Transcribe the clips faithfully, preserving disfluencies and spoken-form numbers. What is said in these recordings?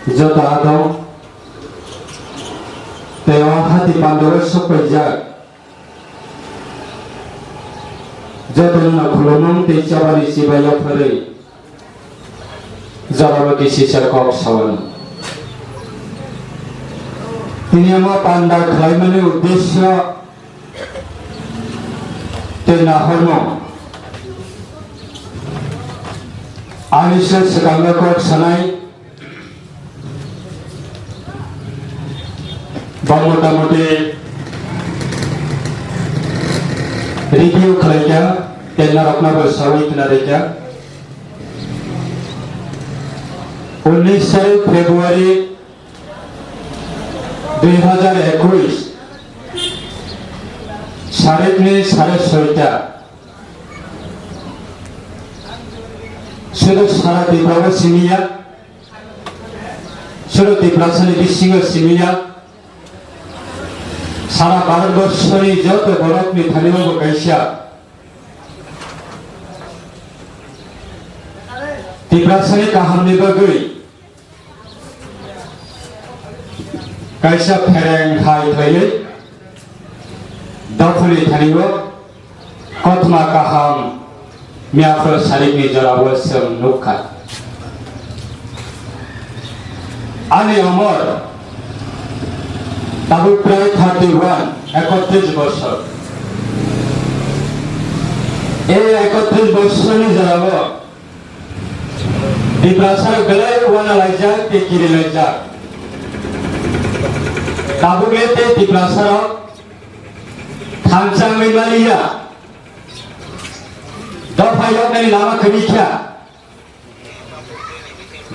Joto adong tei o hati pandao sokpaijak jotono khulumung tei chobani chibai yapharwi jorabo kisisa kok sao. Tini omo panda khlaimani uddesyo tei nahormung ani se swkango kok sanai. Bo motamuti review khlaikha, tei norokno bo sawi khna rikha. Unnish tarik February dui hazar ekush, sarikni sare soita. Sudu sara Tripura o simiya, sudu Tiprasani bisingo simiya, sara Bharatborsoni joto borokni thani bo kaisa Tiprasani kahamni bagwi kaisa phereng hai khlaiwi dophani thani o kothoma kaham miyaphro sarikni jorao chwng nukha. Ani omor tabuk prai thirty one, ekotris bosor. Ei ekotris bosorni jorao Tiprasarok belai uana laijak tei kiri laijak. Tabuk le tei Tiprasarok thansa wngwi maliya. Dopha yoknani lama kwrwi kha.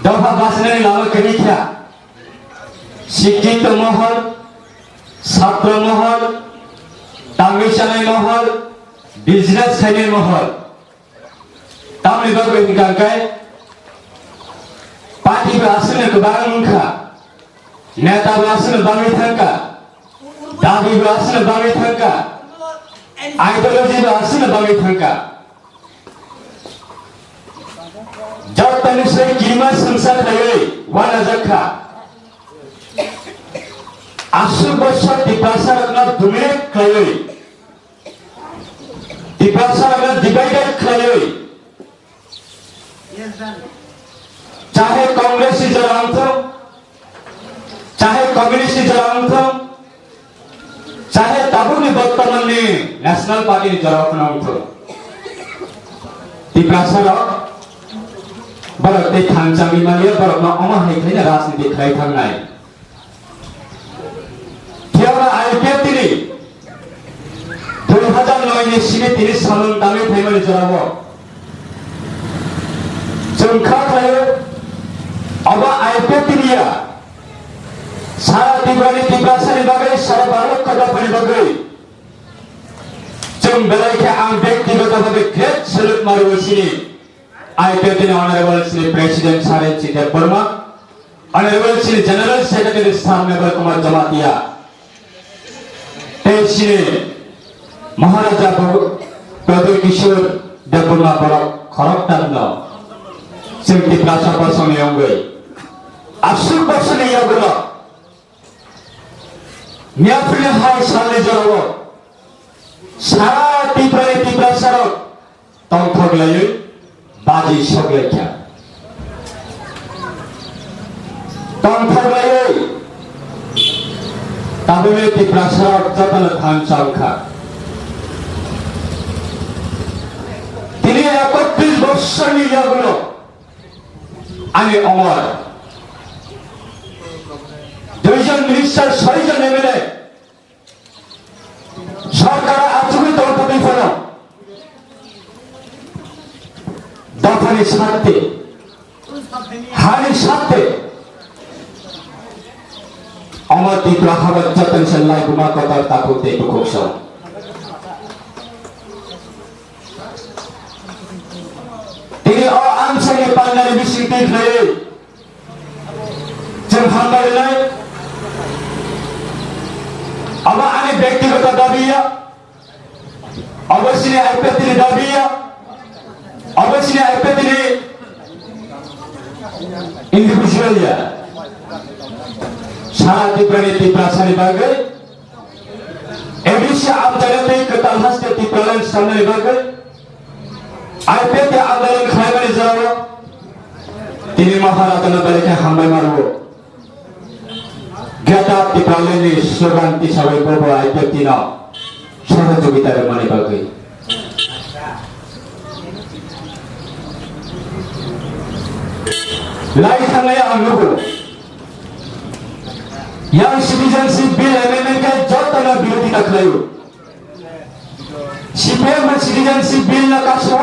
Dopha bachinani lama kwrwi kha. Sikkhito mohol, satro mohol, tangwi chanai mohol, business khainai mohol. Tamni bagwi hwnkha khe party bo aswkno kwbang wngkha, neta bo aswkno bangwi thangkha, dabi bo aswkno bangwi thangkha, ideology bo aswkno bangwi thangkha. Jottoni se kirima swngsa khlaiwi uanajak kha. Aswk bosor Tiprasarokno dominate khlaiwi Tiprasarokno divided khlaiwi, chahe Congress ni jora wngthung, chahe Communist ni jora wngthung, chahe tabukni bortomanni National Party ni jora wngthung, Tiprasarok borok tei thansa wngwi maliya, borokno omo hai khaina rajniti khlai thangnai. Phiya ba I P F T ni dui hazar noi ni simi tini salon tangwi phaimani jorao chwng kha khlaio, abo I P F T ni ya, sara Tripura ni Tiprasa ni bagwi, sara Bharat ni bagwi chwng belai khe ang byaktigoto bhabe great salute mario sini. I P F T ni Honorable Shri President Sarenchi Debbarma, Honorable Shri General Secretary Sir Meval Kumar Jamatia, tei Shri Maharaja Pradyot Kishore Debbarma borok khoroktham no chwng Tiprasa bosongni wngwi aswk bosongni yagulo miyaphilni hai salni jorao sara Tiprani Tiprasarok tongthok laiwi baji sok laikha. Tongthok laiwi tabukni Tiprasarok jotono thansa wngkha. Tini ekotris bosorni yagulo ani omor duijon minister, soijon M L A, sorkar achugwi tongthogwi phano dophani sarte, hani sarte omo Tripura haba jotono se laibuma kotor takhuk tei bukhuk song. Tini o amchaini pandani bising twi khlaiwi chwng hambai rwnai. Abo ani byaktigoto dabi ya, abo chini I P F T ni dabi ya, abo chini I P F T ni individual ya. Sara Tiprani Tiprasani bagwi, A D C amchaini tei kwtal haste Tipraland samnani bagwi, I P F T andolon khlaimani jorao tini Maharajano belai khe hambai ma rwo. Greater Tipralandni slogan tisawi bobo I P F T no sohojogita rwmani bagwi. Lai thangnai ang nugo. Yang Citizenship Bill amendment khe jotono birodita khlaio. C P M bo Citizenship Bill no kaso,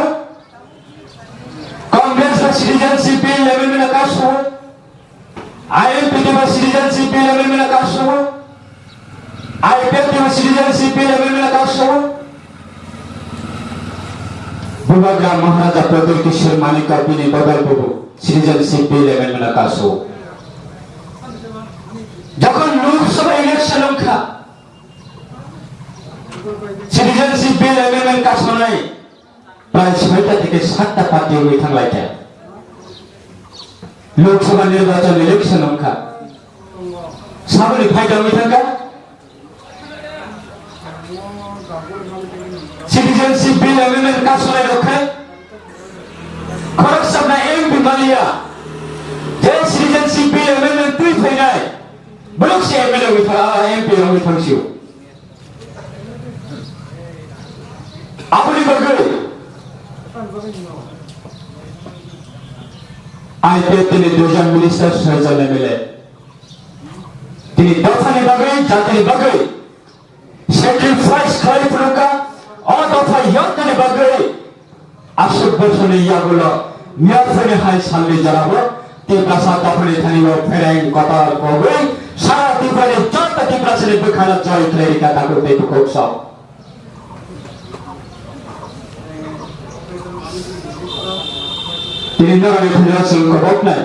Congress bo Citizenship Bill amendment no kaso, I N P T bo Citizenship Bill amendment no kaso, I P F T bo Citizenship Bill amendment no kaso. Bubagra Maharaja Pradyut Kishore Manik Kapini Babal Bobo Citizenship Bill amendment no kaso. Jokhon Lok Sabha election wngkha, Citizenship Bill amendment kasonai prai soita theke satta party wngwi thanglaikha. Lok Sabha nirbachan election wngkha, saboni phaida wngwi thangkha. Citizenship Bill amendment kasonai rok khe khoroksa na M P maliya, je Citizenship Bill amendment twi phainai borok se M L A wngwi thang, M P wngwi thangsio. Aboni bagwi I P F T ni duijon minister, soijon M L A tini dophani bagwi, jatini bagwi sacrifice khlai phunukha. O dopha yoknani bagwi aswk bosorni yagulo miyaphaini hai salni jorao Tiprasa dophani thani o phereng kotor kogwi sara Tiprani joto Tiprasani bwkhano joy khlai rikha, tabuk tei bukhuk sok. Tini norokni thani o chwng koboknai.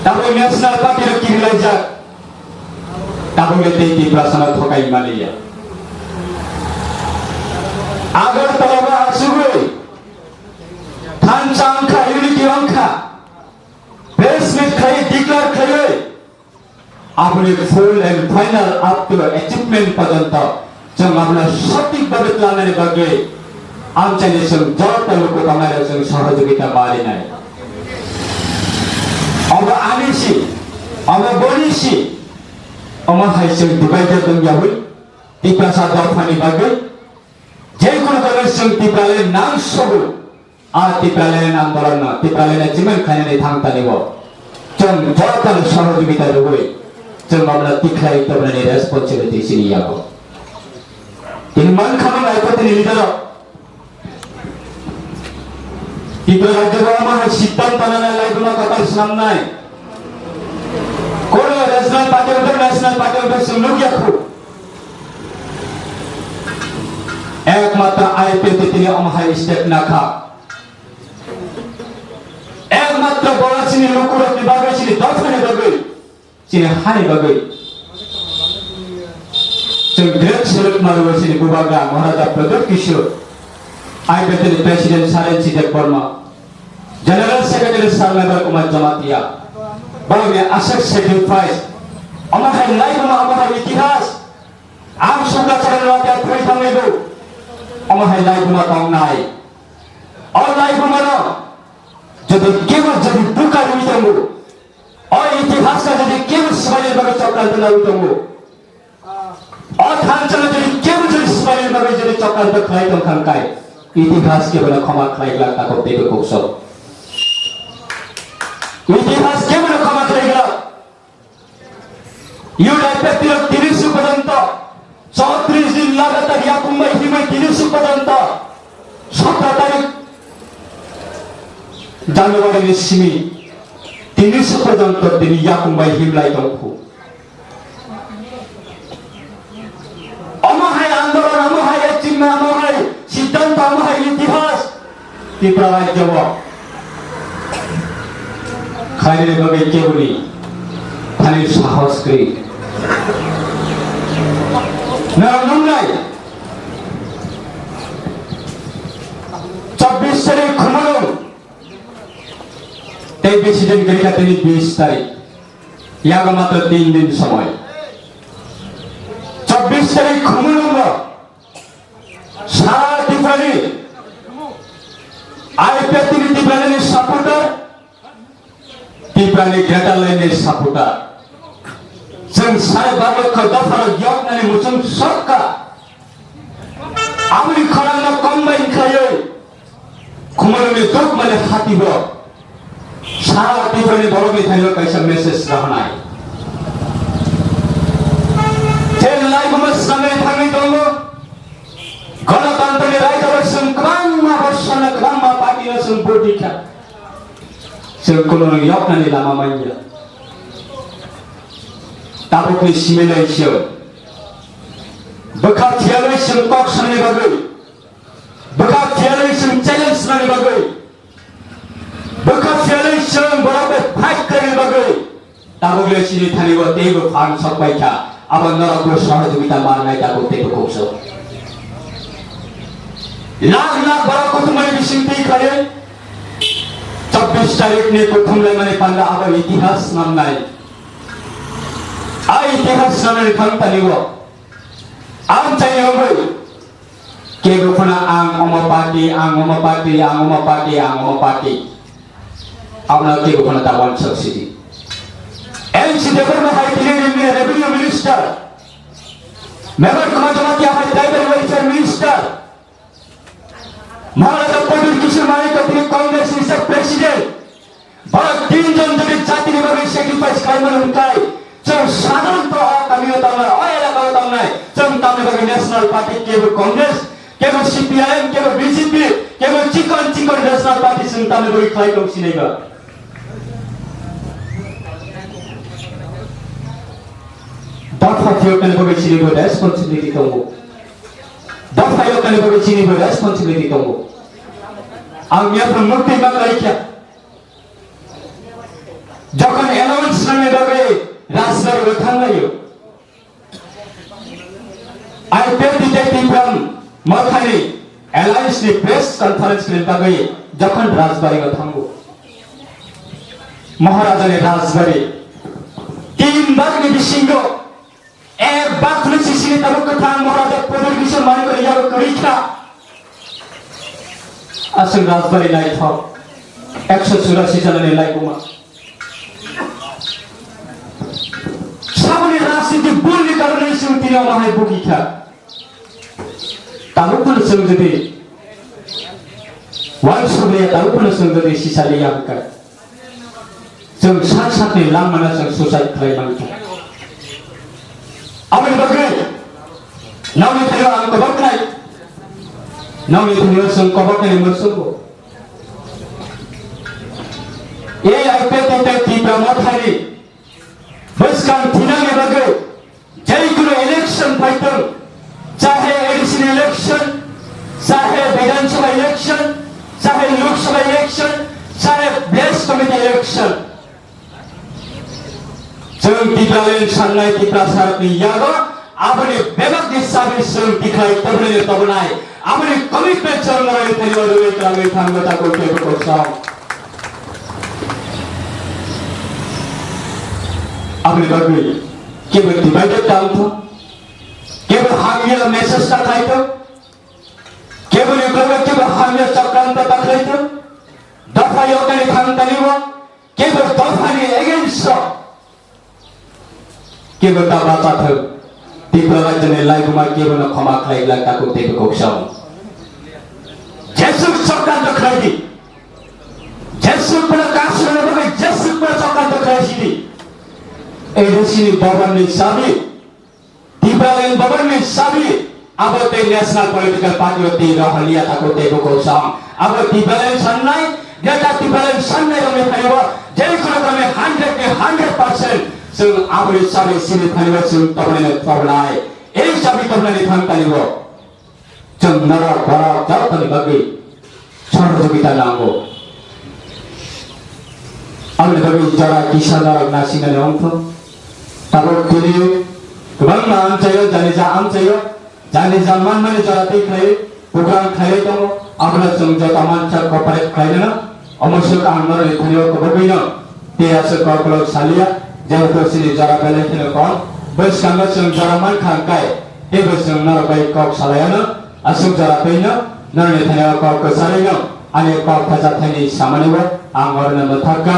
Tabuk National Party rok kirilaijak. Tabuk le tei Tiprasano thokai maliya. Agartala o asugwi thansa wngkha, unity wngkha. Press meet khai declare khaiwi aboni full and final up to achievement porjonto chwng abono sothik bhabe tlangnani bagwi amchaini chwng joto luku tongnai rok chwng sohojogita marinai. Obo ani si, obo boni si, omo hai chwng divided wngyawi Tiprasa dophani bagwi je kono kono chwng Tipraland nang sobo. A Tipraland andolon no, Tipraland achievement khainani thang tani o. Chwng jotono sohojogita rwui, chwng mamla tikhlai tobnani responsibility chini yago. Tini man khama nai ko tini leader o. Tripura rajyo o ma hai siddhanto nana laibuma kotor snamnai. Kono regional party undur national party undur chwng nukya khu. Ekmatro I P F T tini omo hai step nakha. Ekmatro bora chini lukurokni bagwi, chini dophani bagwi, chini hani bagwi. Chwng great salute ma rwo chini bubagra Maharaja Pradyut Kishore, I P F T ni President Sarensi Debbarma, General Secretary Sarnagar Kumar Jamatia, borokni aswk sacrifice, omo hai laibuma, omo hai itihas, ang Sukla Charan Ratia thwi thangwi bo, omo hai laibuma tongnai. O laibumano jodi kebo jodi buka rwi tongo, o itihas ka jodi kebo swbaini bagwi chokranto naiwi tongo, o thansa no jodi kebo jodi swbaini bagwi jodi chokranto khlai tongkha hwnkhe, itihas kebono khoma khlai glak, takhuk teibo kukso. Itihas kebono khoma khlai glak. Youth I P F T rok tini suk porjonto chowtris din lagatar yakung bai himwi tini suk porjonto sotro tarik January ni simi tini suk porjonto tini yakung bai himlai tongkhu. Omo hai andolon, omo hai achievement, omo hai siddhanto, omo hai itihas. Tripura rajyo o khainani bagwi keboni thani sahos kwrwi. Norok nungnai chobbish tarik Khumulwng tei bisi din kwrwi kha tini bis tarik. Yago matro tin din somoy. Chobbish tarik Khumulwngo sara Tiprani I P F T ni Tiprani supporter, Tiprani Greater Line ni supporter. Chwng sare bar lokho dopharok yoknani muchung sokha. Aboni khorangno combine khlaiwi Khumulwngni duk mane hatibo sara Tiprani borokni thaio kaisa message rohornai. Je laibuma swnamwi thangwi tongo, Ganatantrani raida bai chwng kwbangma bosorno kwbangma party-no chwng vote rikha. Chwng kuno yoknani lama manya. Tabukni simi lai se bwkha thiyalwi chwng kok sanani bagwi, bwkha thiyalwi chwng challenge sanani bagwi, bwkha thiyalwi chwng borok bai fight khlaina bagwi tabuk le chini thani bo teibo phan sok pai kha. Abo norok bo sohojogita manai tabuk teibo kok sok. Lakh lakh borok kuthumani bising twi khlaiwi chobbish tarik ni kuthum laimani panda abo itihas namnai. A itihas namnai thang tani bo. Ang chai wngwi kebo phano ang omo party, ang omo party, ang omo party, ang omo party. Abona kebo phano ta wansok sidi. N C Debbarma hai tini revenue minister. Mevar Kumar Jamatia hai tribal welfare minister. Maharaja Pradyut Kishore Manikya tini Congress ni president. Borok tinjon jodi jatini bagwi sacrifice khlaimani hwnkhai, chwng sadharanto o kamio tongnai, o elakao tongnai, chwng tamni bagwi National Party, kebo Congress, kebo C P I M, kebo B J P, kebo chikon chikon National Party chwng tamni bagwi khlai tong sinai ba. Dopha phiyoknani bagwi chini bo responsibility tongo. Dopha yoknani bagwi chini bo responsibility tongo. Ang yaphan mukti ma khlai kha. Jokhon announce nangni bagwi Rajbari o thanglaio. I P F T tei Tipra Mothani alliance ni press conference ni bagwi jokhon Rajbari o thango. Maharajani Rajbari. Tin bagni bisingo Ek bak khwlwi sisini tabuk kwthang Maharaja Pradyut Kishore Manikya ni yago kwrwi kha. Aswk Rajbari naithok. Ekso churasi janani laibuma. Saboni rajniti bhulni karonwi chwng tini omo hai bugi kha. Tabuk phano chwng jodi uansukliya, tabuk phano chwng jodi sisaliya hwnkhe. Chwng sak sakni langmano chwng suicide khlai mankha. Aboni bagwi nokni thani ang kobor khlai, nokni thani chwng kobor khlai muchungo. Ei I P F T tei Tipra Mothani bwskang thinangni bagwi Jai kono election phaitong, chahe A D C ni election, chahe Bidhan Sabha election, chahe Lok Sabha election, chahe village committee election. Chwng Tipraland sannai Tiprasarokni yago aboni bebakni sabi chwng tikhlai tobonai tobonai. Aboni commitment chwng norokni thani o rwui twlangwi thangwi thango teibo kosong. Aboni bagwi kebo divided down thung, kebo hamya message ta khlai thung, keboni bagwi kebo hamya chakranto ta khlai thung, dopha yoknani thang tani o, kebo dophani against o. Kebo ta bacha thung. Tripura rajyoni laibuma kebono khoma khlai glak takhuk teibo kok sao. Jesuk chakranto khlai di. Jesuk bono kasrwna bagwi jesuk bono chakranto khlai sidi. A D C ni bhavan ni sabi, Tipraland bhavan ni sabi, abo tei National Political Party o twi rohorliya takhuk teibo kok sao. Abo Tipraland sannai, Greater Tipraland sannai rokni phaio, jei kono kami hundred ni hundred percent chwng aboni chabi sini phaio chwng tobonai tobonai. Ei chabi tobonani thang tani o chwng norok borok jotoni bagwi sohojogita nango. Aboni bagwi jora kisa norok nasinani ongkho. Tabuk tini kwbangma amchaio, jani ja amchaio. Jani jang manmani jora twi khlai, program khlaiwi tongo, abono chwng joto mansa cooperate khlainano, omo swk ang norokni thani o kwbangwino tei aswk koklop saliya, Jehetu chini jora belai kheno kom, bwskango chwng jora mankha hwnkhe, teibo chwng norok bai kok salaiano, aswk jora twi no, norokni thani o kok kwcharwi no, ani kok thejakthai ni samani o ang oro no mwthak kha.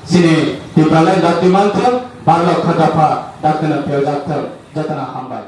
Chini Tipraland dakti manthwng, barlok khatapha dakti no phiyok jakthwng, jotono hambai.